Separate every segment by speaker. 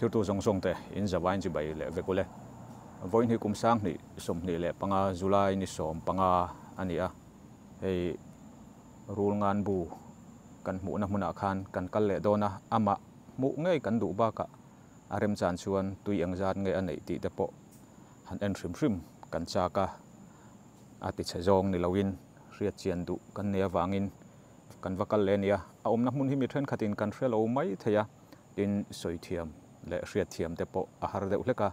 Speaker 1: Thirtu zawng zawng te in zavain chibai leh vek ule. Vawiin hi kum 2025 July ni 15 a ni a, hei Rulngan bu kan hmuhna hmunah khan kan kal leh dawn a, amah hmuh ngei kan duh bakah a remchan chuan tui engzat nge a neih tih te pawh han en hrim hrim kan chak a, a tichhe zawng ni loin hriat chian duh kan nei avangin kan va kal leh a nia. A awmna hmun hi mi thenkhatin kan hre lo mai thei a, tin sawi thiam leh hriat thiam te pawh a har deuh hlek a.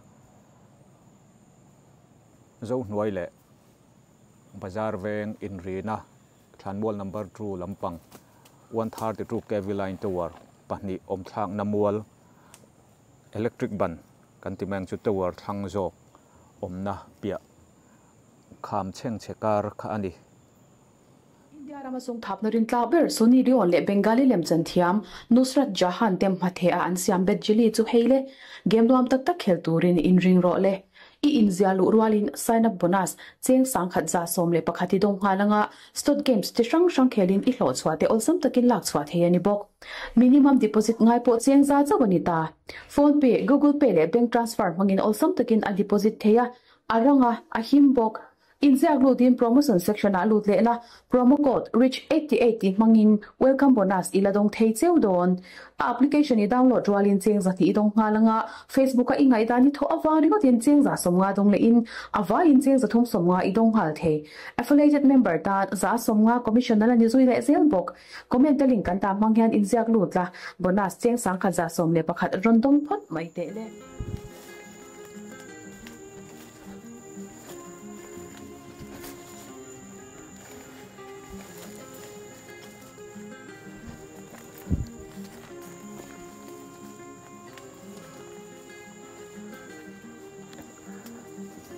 Speaker 1: Zohnuai leh Bazar veng inrina Thlanmual number 2 lampang 132 kv line tower pahnih awmthlakna mual electric ban kan ti mai ang chu tower thlang zawk awmna piah kham chhengchhe kar kha a ni.
Speaker 2: India rama sungthapna rintlak ber Sunny Leone leh Bengali lemchan thiam Nusrat Jahan te hmatheh a an siam bet Jilly chu hei le, game nuam tak tak khel turin inring rawh le. I inzia luh rualin sign up bonus cheng 1111 i dawng nghal anga slot games chi hrang hrang khelin i hlawh chhuah te awlsam takin lak chhuah thei a ni bawk. Minimum deposit ngai pawh cheng za chauh a ni ta. Phone pay, Google pay leh bank transfer hmangin awlsam takin a deposit thei a, a rang a, a him bawk. Inziak lutin promotion section ah lut leh la, promo code RICH88 tih hmangin welcome bonus i la dawng thei cheu dawn. A application i download rualin cheng 200 i dawng nghal anga, Facebook a i ngaihdan i thawh avang ringawtin cheng 150 dawng lehin a vaiin cheng 350 i dawng nghal thei. Affiliated member tan 150 commission a la ni zui leh zel bawk. Comment a link kan dah hmang hian inziak lut la, bonus cheng 1111 rawn dawng phawt mai teh le.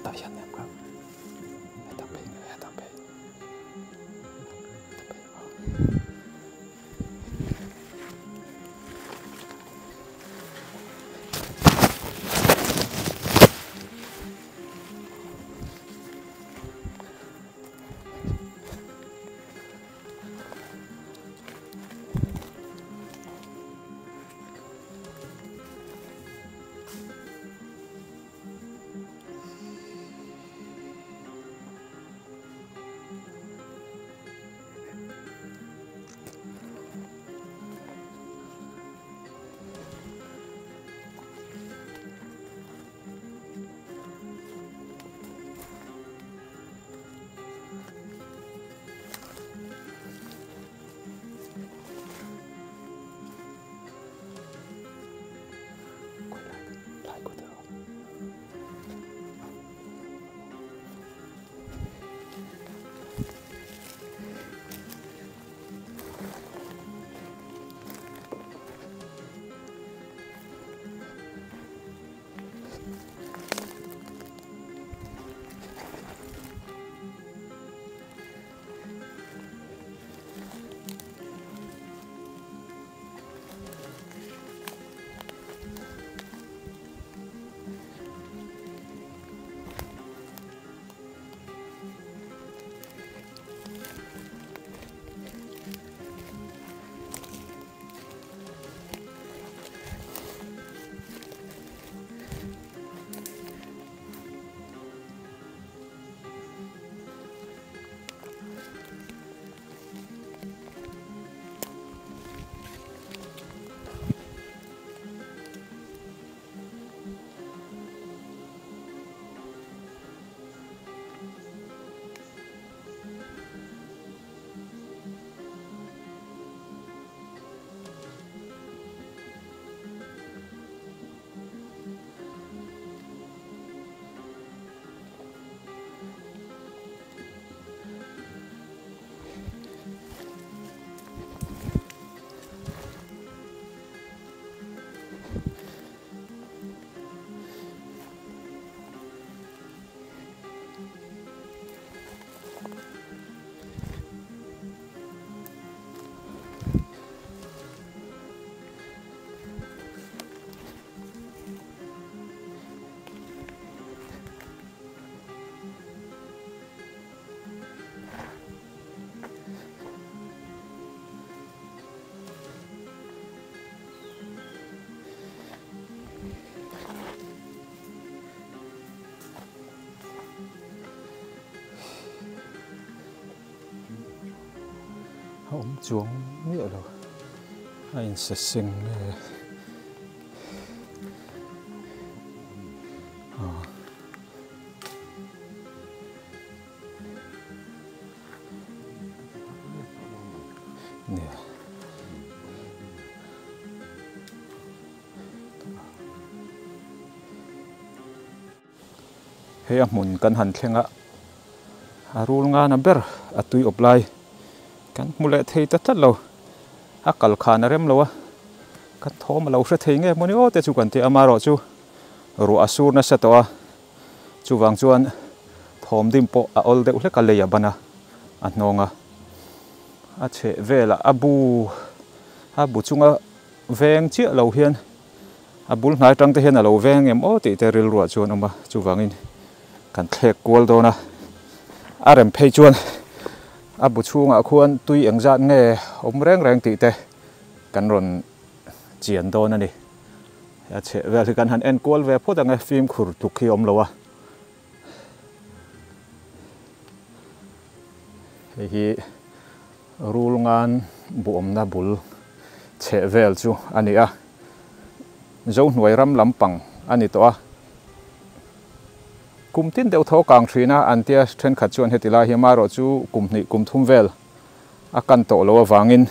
Speaker 1: Tah hian nem kha hetah phei nge hetah phei hetah phei aw. a awm chuang miah lo a insaseng nge ah. Nia. Hei a hmun kan han thleng a, a rul ngana ber a tui awp lai kan hmu leh thei ta tlat lo. A kal khan a rem lo a, kan thawm a lo hre thei nge mawni aw te chu kan ti a, amaherawhchu ruah a sur nasa tawh a, chuvang chuan thawm dim pawh a awl deuh hlek a, lei a ban a, a hnawng a, a chheh velah a bu a bu chunga veng chiah lo hian A bul hnai tang te hian a lo veng em aw tih te rilruah chuan awm a, chuvangin kan thlek kual dawn a. A rem phei chuan a bu chhungah khuan tui engzat nge awm reng reng tih te kan rawn chian dawn a ni. A chheh vel hi kan han en kual ve phawt ang e, fimkhur tluk hi a awm lo a. Hei hi Rulngan buawmna bul chheh vel chu a ni a, Zohnuai ram lampang a ni tawh a. Kum tin deuh tho kang thin a, an tia thenkhat chuan heti lai hi amaherawh chu kum hnih kum thum vel a kan tawh lo avangin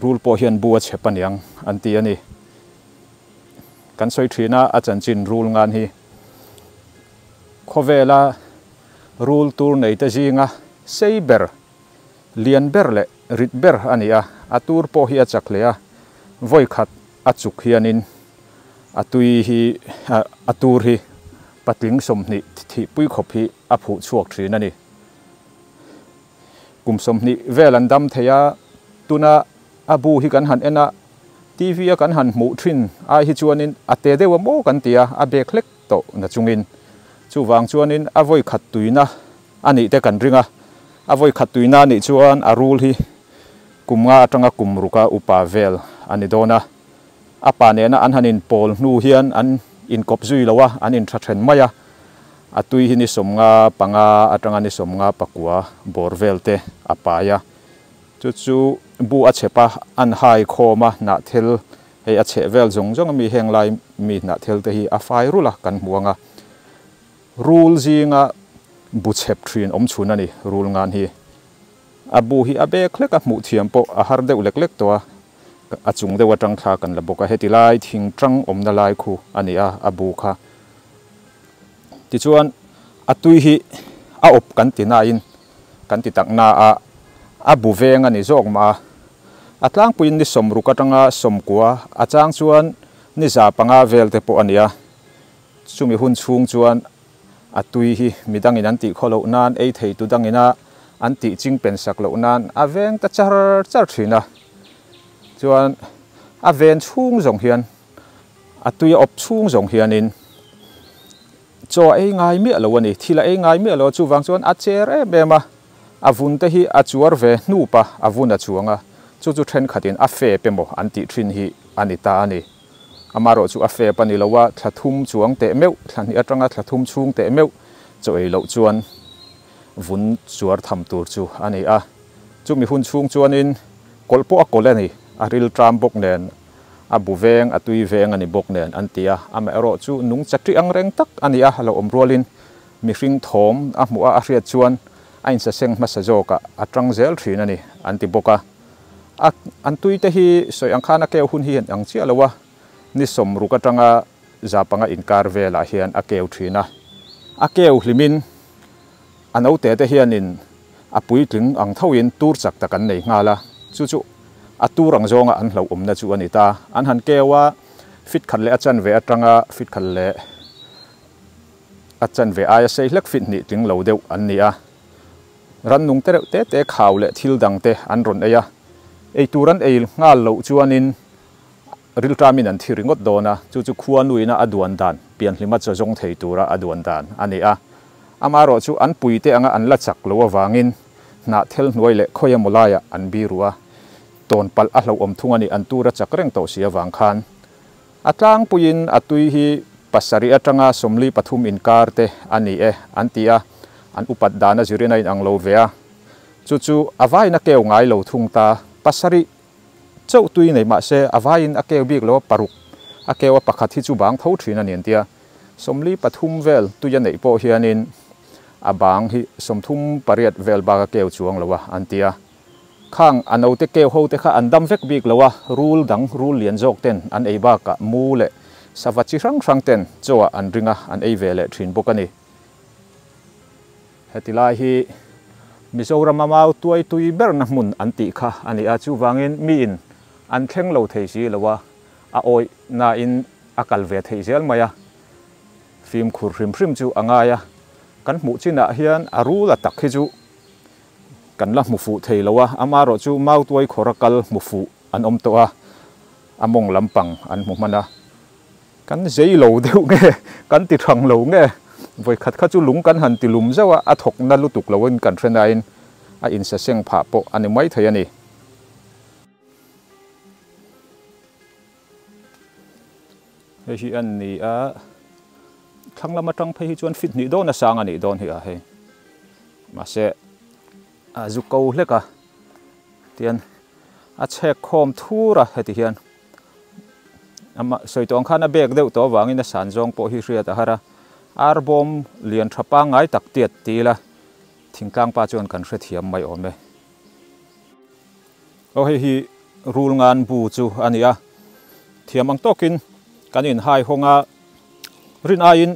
Speaker 1: rul pawh hian bu a chhep aniang an ti a ni. Kan sawi thin a, a chanchin Rulngan hi khawvela rul tur neite zinga sei ber Lian ber leh rit ber a ni a, a tur pawh hi a chak hle a, vawi khat a chuk hianin a tui hi a tur hi patling 20 thihpui khawp hi a phuh chhuak thin a ni. Kum 20 vel an dam thei a, tuna a bu hi kan han en a, TV a kan han hmuh thin ai hi chuanin a te deuh a maw kan ti a, a bek hlek tawh na chungin. Chuvang chuanin a vawi khat tuina A nih te kan ring a, a vawi khat tuina a nih chuan a rul hi kum nga atanga kum ruka upa vel a ni dawn a. A pa nena an han inpawl hnu hian an inkawp zui lo a, an intha then mai a. A tui hi ni 55 atanga ni 54 bawr vel te a pai a. Chu chu bu a chhep a, an hai khawm a, hnahthel hei a chheh vel zawng zawng a mi heng lai mi hnahthel te hi a fai rulh a kan hmu ang a. Rul zinga bu chhep thin awm chhun a ni, rul ngan hi. A bu hi a bek hlek a, hmuh thiam pawh a har deuh lek lek tawh a, a chung deuh atang thla kan la bawk a, heti lai thing tang awmna lai khu a ni a, a bu kha. Tichuan a tui hi a awp kan ti nain kan ti tak na a, a bu veng a ni zawk mah a. A tlangpuiin ni 60 atanga 90, a chang chuan ni 500 vel te pawh a ni a. Chumi hun chhung chuan a tui hi midangin an tih khaw loh nan, ei thei tu dangina an tih ching pen sak loh nan a veng ta char char thin a. Chuan a ven chhung zawng hian, a tui a awp chhung zawng hianin chaw a ei ngai miah lo a ni. Thil a ei ngai miah lo a, chuvang chuan a cher em em a. A vun te hi a chuar ve hnup a, a vun a chuang a, chu chu thenkhatin a fep emaw an tih thin hi a ni ta a ni. Amaherawh chu a fep a ni lo a, thla thum chuang teh meuh, thla hnih atanga thla thum chhung teh meuh chaw ei loh chuan vun chuar tham tur chu a ni a. Chumi hun chhung chuanin kawlh pawh a kawlh a ni, a ril tram bawk nen, a bu veng, a tui veng a ni bawk nen an ti a. Amaherawh chu nung chatri ang reng tak a ni a, a lo awm rualin mihring thawm a hmuh a, a hriat chuan a insaseng hmasa zawkah a tang zel thin a ni an ti bawk a. A an tui te hi sawi ang khan a keu hun hi an ang chiah lo a, ni 60 atanga 500 inkar velah hian a keu thin a. A keu hlimin a naute te hianin a puitling ang thoin tur chak tak an nei nghal a, chu chu a tur ang zawnga an hlauhawmna chu a ni ta. An han keu a, fit khat leh a chanve atanga fit khat leh a chanve aia sei hlek fit hnih tling lo deuh an ni a. Rannung te reuh te te khau leh thil dang te an rawn ei a, ei tur an ei nghal loh chuanin rilṭamin an thi ringawt dawn a, chu chu khua nuina a duan dan, pianhlima chaw zawng thei tura a duan dan a ni a. Amaherawh chu an puite anga an la chak loh avangin hnah thel hnuai leh khawi emaw laiah an biru a, tawn palh a hlauhawm thung a ni, an tura chak reng tawh si avang khan. A tlangpuiin a tui hi pasarih atanga 43 inkar te a ni e an ti a, an upat dan a zirin a inang lo ve a. Chu chu a vaiin a keu ngai lo thung ta. Pasarih chauh tui nei mah se a vaiin a keu bik lo a, paruk a keu a, pakhat hi chu bang tho thin a ni an tia. 43 vel tui a neih pawh hianin a bang hi 38 vel bak a keu chuang lo a an tia. Khang a note keu ho te kha an dam vek bik lo a, rul dang rul lian zawk ten an ei bakah mu leh sava chi hrang hrang ten chaw ah an ring a, an ei ve leh thin bawk a ni. Heti lai hi Mizorama mau tuai tui berna hmun an tih kha a ni a, chuvangin miin an thleng lo thei si lo a, a awih nain a kal ve theih zel mai a, fimkhur hrim hrim chu a ngai a, kan hmuh chinah hian a rul a tak hi chu kan la hmu fuh thei lo a, amaherawh chu mau tuai khawra kal hmu fuh an awm tawh a, a mawng lampang an hmu hman a. Kan zei lo deuh nge, kan ti thang lo nge, vawikhat kha chu lung kan han ti lum zauh a, a thawk na lutuk lo in kan hre nain a insaseng phah pawh a ni mai thei a ni. Hei hi an ni a, thlang lam atang phei hi chuan fit hnih dawn a sang a nih dawn hi a hei, mahse a zu ko hlek a, tian a chhek khawm thur a heti hian. Amah sawi tawh ang khan a bek deuh tawh avangin a san zawng pawh hi hriat a har a, ar bawm lian tha pangngai tak tiat ti ila thingtlang pa chuan kan hrethiam mai awm e. Aw hei hi rul ngan bu chu a ni a, thiam ang tawkin kan inhai hawng a, rin aiin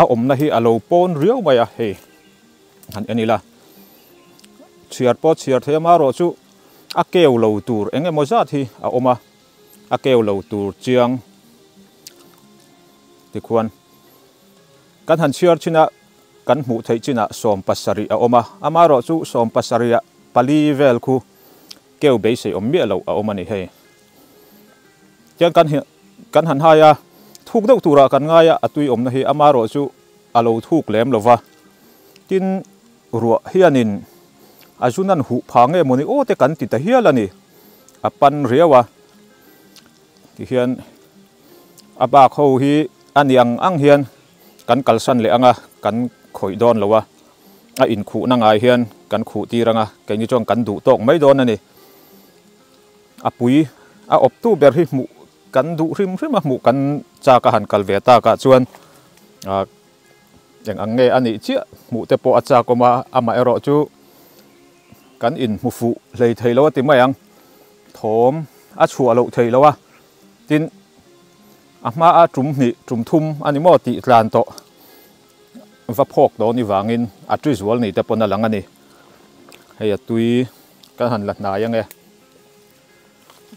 Speaker 1: a awmna hi a lo pawn riau mai a, hei han en ila chhiar pawh chhiar thei amaherawh chu a keu lo tur eng emaw zat hi a awm a. A keu lo tur chiang tikhuan kan han chhiar chin a, kan hmuh theih chinah 70 a awm a, amaherawh chu 70 ah pali vel khu keu beisei awm miah loh a awm a ni hei. Tiang kan kan han hai a, thuk deuh turah kan ngai a, a tui awmna hi amaherawh chu a lo thuk lem lo va, tin ruah hianin a zun an huh pha nge mawni aw te kan ti ta hial a ni. A pan riau a, tihian a bak ho hi a ni ang ang hian kan kalsan leh ang a, kan khawih dawn lo a, a inkhuhna ngai hian kan khuh tir ang a, keini chuan kan duh tawk mai dawn a ni. A pui a awptu ber hi hmuh kan duh hrim hrim a, hmuh kan chak a han kal ve takah chuan ah eng ang nge a nih chiah hmuh te pawh a chak awm a, amaherawh chu Kan inhmu fuh hlei thei lo a ti mai ang. Thawm a chhuah loh thei lo a, tin a hmaa tum hnih tum thum a ni maw tih tlan tawh va phawk dawn i vangin a ṭi zual ni te pawn a lang a ni. Hei a tui kan han la hnai ang e.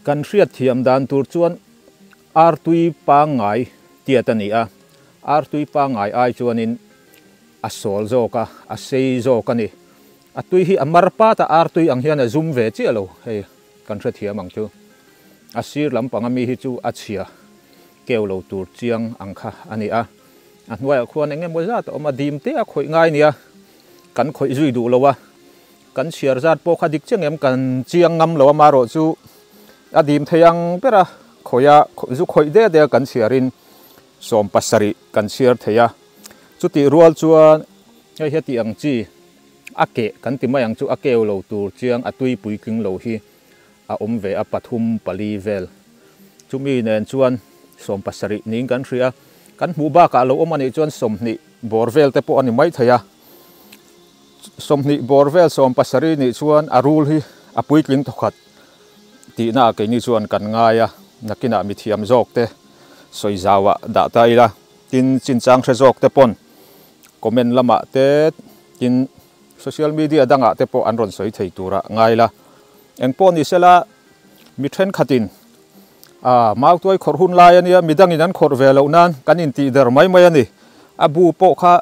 Speaker 1: Kan hriat thiam dan tur chuan artui pangngai tiat a ni a, artui pangngai ai chuanin a sawl zawk a, a sei zawk a ni. A tui hi a mar pat a, ar tui ang hian a zum ve chiah lo, hei kan hrethiam ang chu. A sir lampang ami hi chu a chhia keu lo tur chiang ang kha a ni a. A hnuaiah khuan eng emaw zat a awm a, dim te a khawih ngai nia, kan khawih zui duh lo a, kan chhiar zat pawh kha dik chiang em kan chiang ngam lo a, marawh chu a dim thei ang ber a, khawih a, zu khawih de de a kan chhiarin 70 kan chhiar thei a. Chutih rual chuan hei heti ang chi a keh kan ti mai ang chu a keu lo tur chiang a tui puitling lo hi a awm ve a pathum pali vel. Chumi nen chuan 70 niin kan hria a, kan hmuh bakah lo awm a nih chuan 20 bawr vel te pawh a ni mai thei a. 20 bawr vel 70 nih chuan a rul hi a puitling thawkhat tihna ah keini chuan kan ngai a, nakinah mithiam zawk te sawi zauah dah ta ila. Tin, chinchang hre zawk te pawn comment lamah te tin social media dangah te pawh an rawn sawi thei tura ngai la. Eng pawh ni sela mi thenkhatin a mautuai khawrh hun lai a nia, midangin an khawrh ve loh nan kan intih der mai mai a ni. A bu pawh kha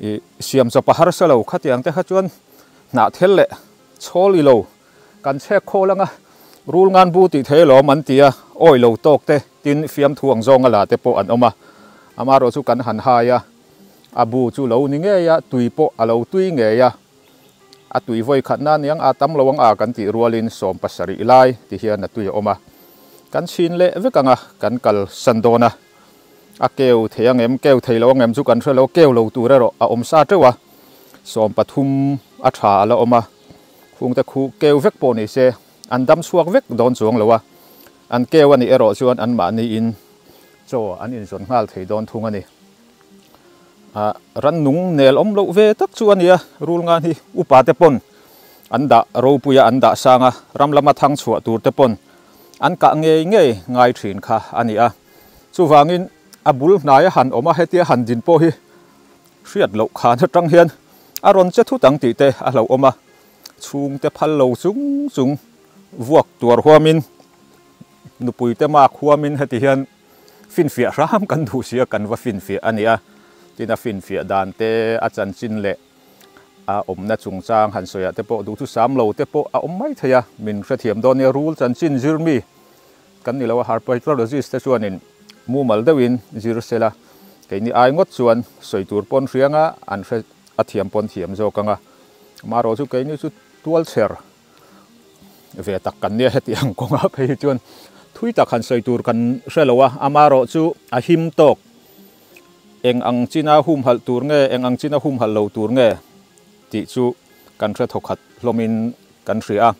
Speaker 1: i siam chawp a harsa lo khatiang te kha chuan hnah thel leh chhawl i lo Kan chhek khawl anga rul ngan bu tih thei alawm an ti a, awi lo tawk te tin fiamthu ang zawnga la te pawh an awm a. Amaherawh chu kan han hai a, a bu chu lo ni ngei a, tui pawh a lo tui ngei a. A tui vawi khat na aniang a tam lo ang a kan tih rualin 70 lai ti hian a tui a awm a. Kan chhin leh vek anga kan kal san dawn a, a keu thei ang em, keu thei lo ang em chu kan hre lo, keu lo tur erawh a awm sa teuh a, 30 a tha a la awm a. Khungte khu keu vek pawh ni se an dam chhuak vek dawn chuang lo a, an keu a nih erawh chuan anmahni in chaw an inzawn nghal thei dawn thung a ni. Ah rannung nel awm loh ve tak chu a nia, rulngan hi upa te pawn an dah ropui a an dah sang a, ram lama thang chhuah tur te pawn an kah ngei ngei ngai thin kha a ni a. Chuvangin a bul hnaia han awm a hetia han din pawh hi hriat loh khan atang hian a rawn che thut ang tih te a hlauhawm a, chhungte phal lo chung chung vuak tuar huamin nupuite mak huamin heti hian finfiah hram kan duh si a, kan va finfiah a ni a. Tin a finfiah dan te a chanchin leh a awmna chungchang han sawiah te pawh duhthusam lo te pawh a awm mai thei a, min hrethiam dawn nia rul chanchin zir mi Kan ni lo a, herpetologist te chuanin mumal deuhin zir sela, keini ai ngawt chuan sawi tur pawn hriang a, an hre a thiam pawn thiam zawk ang a. Amaherawh chu keini chu tualchher ve tak kan nia heti ang kawngah phei hi chuan thui tak han sawi tur kan hre lo a, amaherawh chu a him tawk eng ang china humhalh tur nge, eng ang china humhalh lo tur nge tih chu kan hre thawkhat hlawmin kan hria a.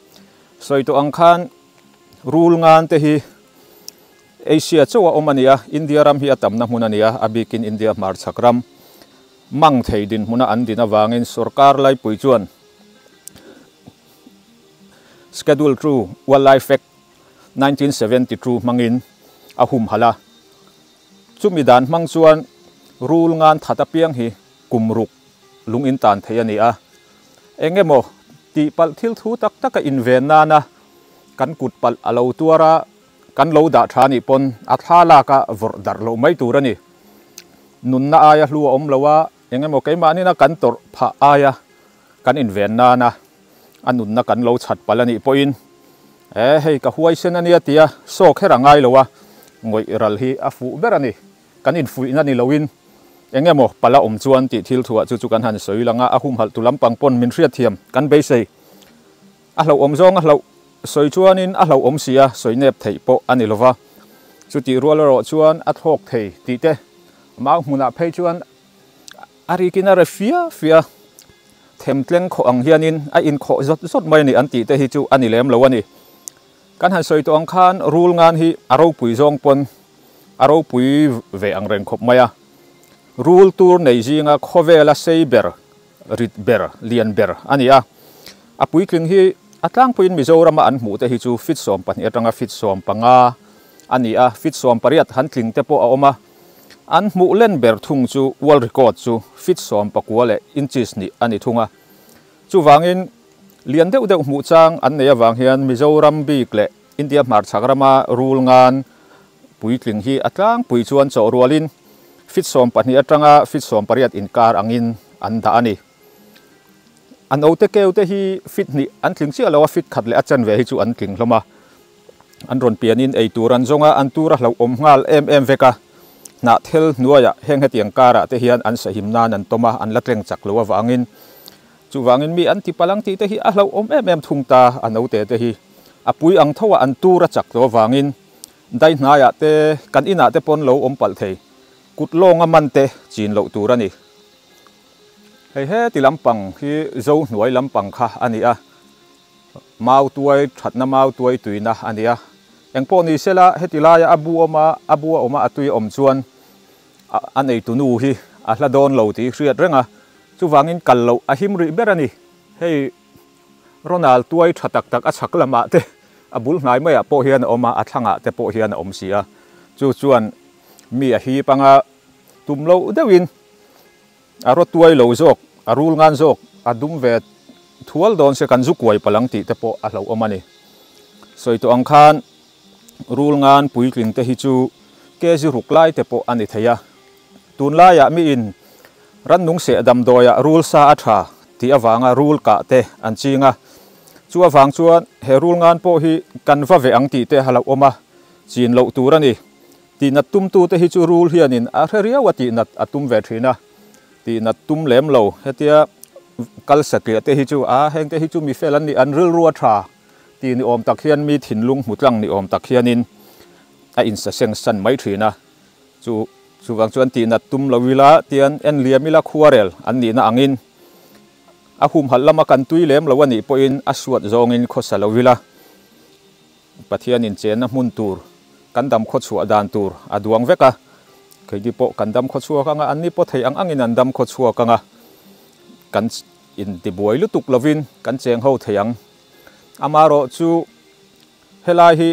Speaker 1: Sawi tawh ang khan Rul ngan te hi Asia chauh a awm a ni a, India ram hi a tamna hmun a ni a, a bikin India hmarchhak ram mang thei dinhmuna an din avangin sorkar laipui chuan Schedule ii Wildlife Act 1972 hmangin a humhalh a. Chumi dan hmang chuan rul ngan that apiang hi kum ruk lung in tan thei a ni a. Eng emaw tihpalh thil thu tak taka inven nana kan kut palh a lo tuar a, kan lo dah tha nih pawn a thla lak a vawrh darh loh mai tur a ni. Nunna aia hlu a awm lo a, eng emaw keimahnin a kan tawrh phah aia kan inven nana a nunna kan lo chhat palh a nih pawhin e hei ka huaisen a nia tia saw kher a ngai lo a, ngawih ral hi a fuh ber a ni. Kan infuihna ni loin eng emaw pala awm chuan tih thil thuah chu chu kan han sawi lang a, a humhalh tu lampang pawn min hriatthiam kan beisei. A hlauhawm zawng a hlauh sawi chuanin a hlauhawm si a, sawi nep theih pawh a ni lova. Chutih rual erawh chuan a thlawk thei tih te mau hmunah phei chuan a rikin a re fia fia themtleng khawh ang hianin a inkhawh zawt zawt mai a ni an tih te hi chu a ni lem lo a ni. Kan han sawi tawh ang khan rul ngan hi a ropui zawng pawn a ropui ve ang reng khawp mai a. Rul tur nei zinga khawvela sei ber, rit ber, lian ber a ni a. A puitling hi a tlangpuiin Mizorama an hmuh te hi chu fit 12 atanga fit 15 a ni a, fit 18 han tling te pawh a awm a. An hmuh len ber thung chu world record chu fit 19 leh inches hnih a ni thung a. Chuvangin lian deuh deuh hmuh chang an nei avang hian Mizoram bik leh India hmarchhak rama rul ngan puitling hi a tlangpui chuan chawh rualin fit 12 atanga fit 18 inkar angin an dah a ni. A note keu te hi fit hnih an tling chiah lo a, fit khat leh a chanve hi chu an tling hlawm a. An rawn pianin ei tur an zawng a, an tur a hlauhawm nghal em em vek a. Hnahthel hnuaiah heng hetiang karah te hian an sahim nan an tawm a, an la tleng chak lo avangin Chuvangin mi an ti palang tih te hi a hlauhawm em em thung ta, a note te hi a pui ang tho a an tur a chak tawh avangin dai hnaiah te kan inah te pawn lo awm palh thei, kut lawnga man te chin loh tur a ni. Hei heti lampang hi zo hnuai lampang kha a ni a, mau tuai thatna mau tuai tuina a ni a, engpawh ni sela heti laia a bu awm a, a bu a awm a a tui a awm chuan a neitu nu hi a hla dawn lo tih hriat reng a, Chuvangin kal loh a him rih ber a ni. Hei Ronald tuai tha tak tak a chhak lamah te, a bul hnai maiah pawh hian a awm a, a thlangah te pawh hian a awm si a. Chu chuan mi a hip anga tum loh deuhin a raw tuai lo zawk, a rul ngan zawk, a dum ve thual dawn se kan zu kuai palh ang tih te pawh a hlauhawm a ni. Sawi tawh ang khan rul ngan puitling te hi chu kg ruk lai te pawh a ni thei a. Tunlaiah miin rannung seh damdawiah rul sa a tha tih avanga rul kah te an ching a. Chu avang chuan he rul ngan pawh hi kan va ve ang tih te a lo awm a, chin loh tur a ni. Tihnat tumtute hi chu rul hianin a hre riau a tihnat a tum ve thin a, tihnat tum lem lo. Hetia kal satliah te hi chu a heng te hi chu mi fel an ni, an rilru a tha tih ni awm tak hian mi thinlung hmu tlang ni awm tak hianin a insaseng san mai thin a. Chu chuvang chuan tihnat tum lo ila tian en liam ila khuarel an nihna angin A humhalh lama kan tui lem lo a nih pawhin a suat zawngin khawsa lo ila, Pathianin chenna hmun tur, kan dam khawchhuah dan tur a duang vek a. Keini pawh kan dam khawchhuak anga, anni pawh thei ang angin an dam khawchhuak anga, kan intibuai lutuk lovin kan cheng ho thei ang. Amaherawhchu helai hi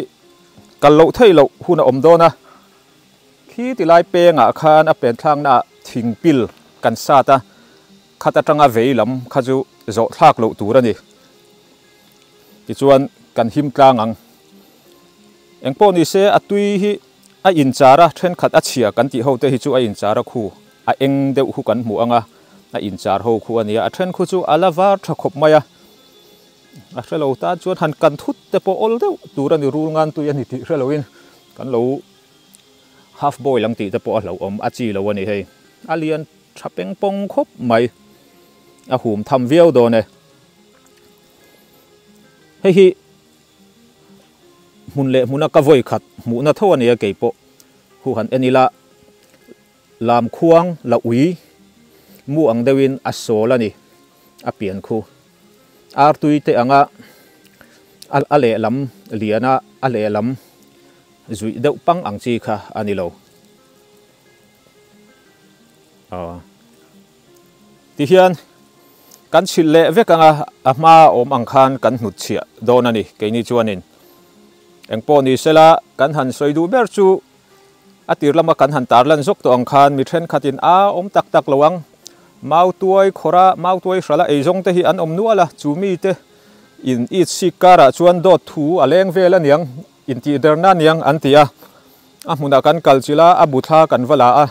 Speaker 1: kal loh theih loh hun a awm dawn a, khi ti lai pengah khan a penthlakna ah thingpil kan sat a, khat atanga vei lam kha chu zawh thlak loh tur a ni. Tichuan kan him tlang ang. Engpawh ni se a tui hi a inchar a, thenkhat a chhia kan tih ho te hi chu a inchar a khu a eng deuh khu kan hmu ang a, a inchar ho khu a nia, a then khu chu a la var tha khawp mai a. A hre lo tan chuan han kan thut te pawh awl deuh tur a ni, rul ngan tui a ni tih hre loin kan lo half boil ang tih te pawh a hlauhawm a chi lo a ni hei. A lian tha peng pawng khawp mai, a hum tham viau dawn e. Hei hi hmun leh hmuna ka vawi khat hmuhna tho a nia kei pawh hu han en ila lam khuang la ui mu ang deuhin a sawl a ni a pian khu. Artui te anga a lehlam liana a lehlam zuih deuh pang ang chi kha a ni lo. Tihian kan chhilh leh vek anga a hma awm ang khan kan hnutchhiah dawn a ni keini chuanin. Engpawh ni sela kan han sawi duh ber chu A tir lama kan han tarlan zawk tawh ang khan mi thenkhatin a awm tak tak lo ang. Mautuai khawra mautuai hrala eizawng te hi an awm nual a, chu mite in it sik karah chuan dawt thu a leng vel aniang, intihderna aniang an ti a. A hmunah kan kal chilh a, a bu thla kan va la a,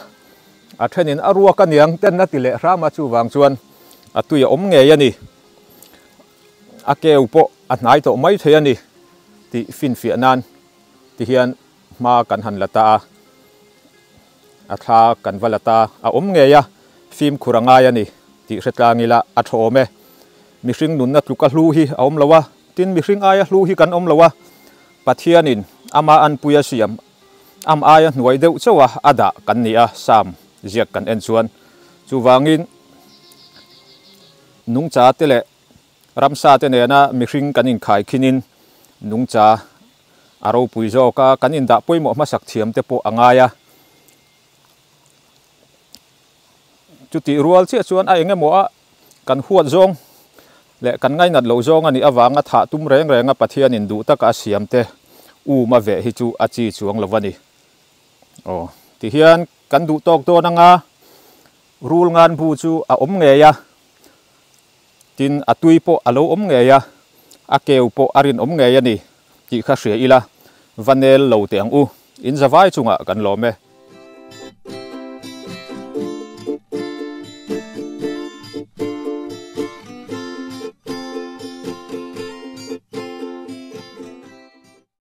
Speaker 1: a thenin a ruak aniang ten a ti leh hram a, chuvang chuan a tui a awm ngei a ni. A keu pawh a hnai tawh mai thei a ni tih finfiah nan tihian Hma kan han la ta a, a thla kan va la ta a awm ngei a, fimkhur a ngai a ni tih hre tlang ila a tha awm e. Mihring nunna tluka hlu hi a awm lo a, tin mihring aia hlu hi kan awm lo a, Pathianin ama anpui a siam am aia hnuai deuh chauh a a dah kan ni a, Psalm ziak kan en chuan. Chuvangin nungcha te leh Ramsa te nena mihring kan inkhai khinin nungcha a ropui zawk a, kan indah pawimawh hmasak thiam te pawh a ngai a. Chutih rual chiah chuan a eng emaw a kan huat zawng leh kan ngainat loh zawng a nih avanga thah tum reng renga Pathianin duh taka a siam te um a veh hi chu a chi chuang lo a ni. Aw, tihian kan duh tawk dawn anga rul ngan bu chu a awm ngei a. Tin, a tui pawh a lo awm ngei a, a keu pawh a rinawm ngei a ni tih kha hria ila, va nel lo teh ang u, in zavai chungah kan lawm e.